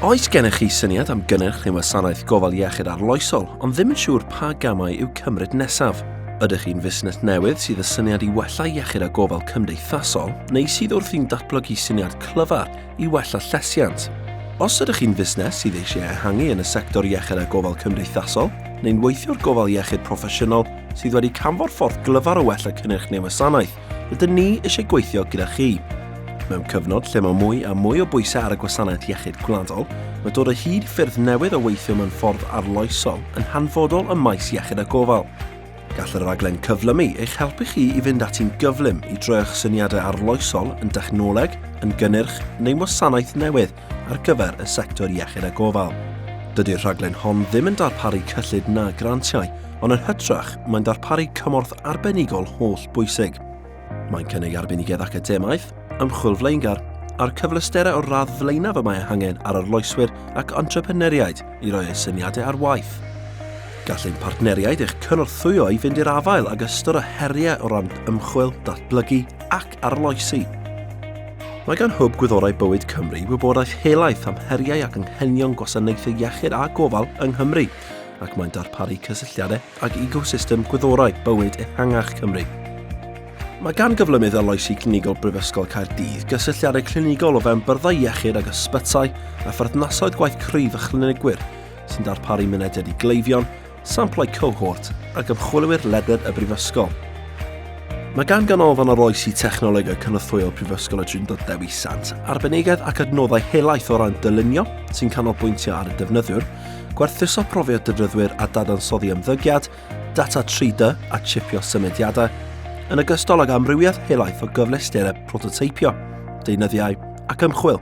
Oes gennych chi syniad am gynnyrch neu wasanaeth gofal iechyd arloesol, ond ddim yn siŵr pa gamau i'w cymryd nesaf? Ydych chi'n fusnes newydd sydd â syniad i wella iechyd a gofal cymdeithasol, neu sydd wrthi'n datblygu syniad clyfar i wella llesiant? Os ydych chi'n fusnes sydd eisiau ehangu yn y sector iechyd a gofal cymdeithasol, neu'n weithiwr gofal iechyd proffesiynol sydd wedi canfod ffordd glyfar o wella cynnyrch neu wasanaeth, rydyn ni eisiau gweithio gyda chi. Mewn cyfnod lle mae mwy a mwy o bwysau ar y gwasanaeth iechyd gwladol, mae dod o hyd i ffyrdd newydd o weithio mewn ffordd arloesol yn hanfodol ym maes iechyd a gofal. Gall y rhaglen Cyflymu eich helpu chi i fynd ati'n gyflym i droi eich syniadau arloesol yn dechnoleg, yn gynnyrch neu'n wasanaeth newydd ar gyfer y sector iechyd a gofal. Dydy'r rhaglen hon ddim yn darparu cyllid na grantiau, ond yn hytrach, mae'n darparu cymorth arbenigol holl bwysig. Mae'n cynnig arbenigedd academaidd, ymchwil flaengar, a'r cyfleusterau o'r radd flaenaf y mae eu hangen ar arloeswyr ac entrepreneuriaid i roi eu syniadau ar waith. Gall ein partneriaid eich cynorthwyo i fynd i'r afael ag ystod o heriau o ran ymchwil, datblygu ac arloesi. Mae gan Hwb Gwyddorau Bywyd Cymru wybodaeth helaeth am heriau ac anghenion gwasanaethau iechyd a gofal yng Nghymru, ac mae'n darparu cysylltiadau ag ecosystem gwyddorau bywyd ehangach Cymru. Mae gan Gyflymydd Arloesi Clinigol Brifysgol Caerdydd gysylltiadau clinigol o fewn byrddau iechyd ag ysbytai a pherthnasoedd gwaith cryf a chlinigwyr sy'n darparu mynediad i gleifion, samplau cohort ac ymchwilwyr ledled y brifysgol. Mae gan Ganolfan Arloesi Technolegau Cynorthwyol Prifysgol y Drindod Dewi Sant arbenigedd ac adnoddau helaeth o ran dylunio sy'n canolbwyntio ar y defnyddiwr, gwerthuso profiad defnyddwyr a dadansoddi ymddygiad, data 3D a chipio symudiadau, yn ogystal ag amrywiaeth helaeth o gyfleusterau prototeipio, deunyddiau ac ymchwil.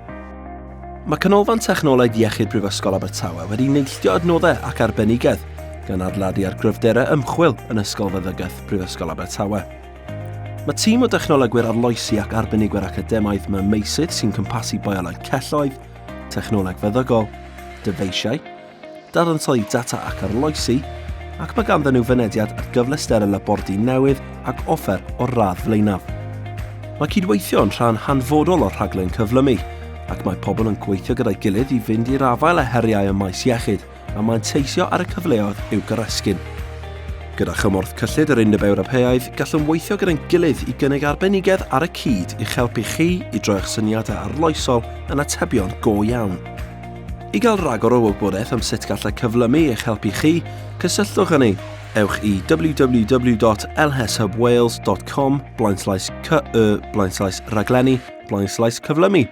Mae Canolfan Technoleg Iechyd Brifysgol Abertawe wedi neilltuo adnoddau ac arbenigedd, gan adeiladu ar gryfderau ymchwil yn Ysgol Feddygaeth Prifysgol Abertawe. Mae tîm o dechnolegwyr arloesi ac arbenigwyr academaidd mewn meysydd sy'n cwmpasu bioleg celloedd, technoleg feddygol, dyfeisiau, dadansoddi data ac arloesi, ac mae ganddyn nhw fynediad at gyfleusterau labordy newydd ac offer o'r radd flaenaf. Mae cydweithio yn rhan hanfodol o'r rhaglen cyflymu, ac mae pobl yn gweithio gyda'i gilydd i fynd i'r afael â heriau ym maes iechyd, a manteisio ar y cyfleoedd i'w goresgyn. Gyda chymorth cyllid yr Undeb Ewropeaidd, gallwn weithio gyda'n gilydd i gynnig arbenigedd ar y cyd i'ch helpu chi i droi eich syniadau arloesol yn atebion go iawn. I gael rhagor o wybodaeth am sut gallai cyflymu eich helpu chi, cysylltwch â ni. Ewch i www.lshubwales.com blaenslaes cy blaenslaes rhaglenni blaenslaes cyflymu.